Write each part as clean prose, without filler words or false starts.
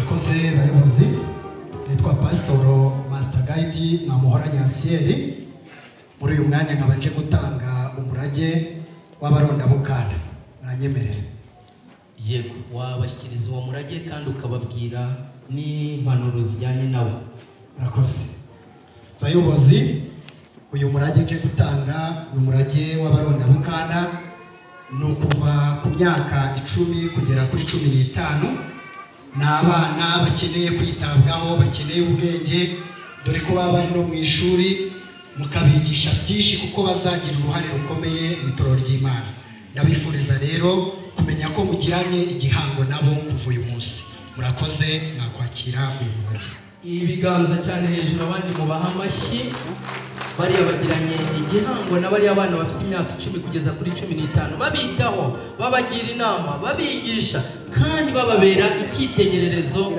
Murakoze bayobozi. Nitwa Pasitoro Master Guide Namuhoranye Asieri. Muri uyu mwanya nkaba nje gutanga umurage w'abarondabukana, mwanyemerera? Yego, wabashyikiriza uwo murage kandi ukababwira n'impanuro zijyanye nawe. Murakoze bayobozi. Uyu murage nje gutanga ni umurage w'abarondabukana, ni ukuva ku myaka 10 kugera kuri 15. Ni abana bakeneye kwitabwaho, bakeneye ubwenge, dore ko baba bari no mu ishuri, mukabigisha byinshi kuko bazagira uruhare rukomeye mu itorero ry'Imana. Ndabifuriza rero kumenya ko mugiranye igihango nabo kuva uyu munsi. Murakoze, mwakwakira uyu murage. Ibiganza cyane hejuru, abandi mubaha amashyi. Bariya bagiranye igihango na bariya bana bafite imyaka 10 kugeza kuri 15, babitaho, babagira inama, babigisha kandi bababera icyitegererezo.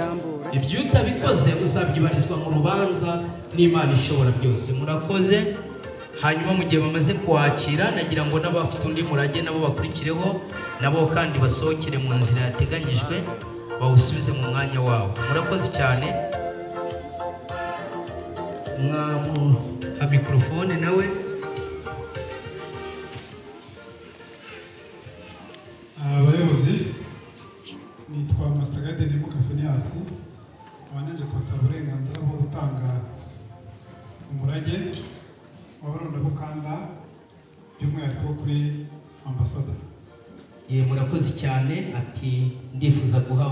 Ibyo utabikoze uzabyibarizwa mu rubanza n'Imana ishobora byose. Murakoze. Hanyuma mu gihe bamaze kuwakira, nagira ngo n'abafite undi murage nabo bakurikireho, nabo kandi basohokere mu nzira yateganyijwe, bawusubize mu mwanya wawo. Murakoze cyane. Mwamuha mikorofone nawe. Abayobozi, nitwa Master Guide Nemuka Phineas, nkaba naje kubasaba uburenganzira bwo gutanga umurage w'abarondabukanda by'umwihariko kuri ambasada. Murakoze cyane. Ati ndifuza guha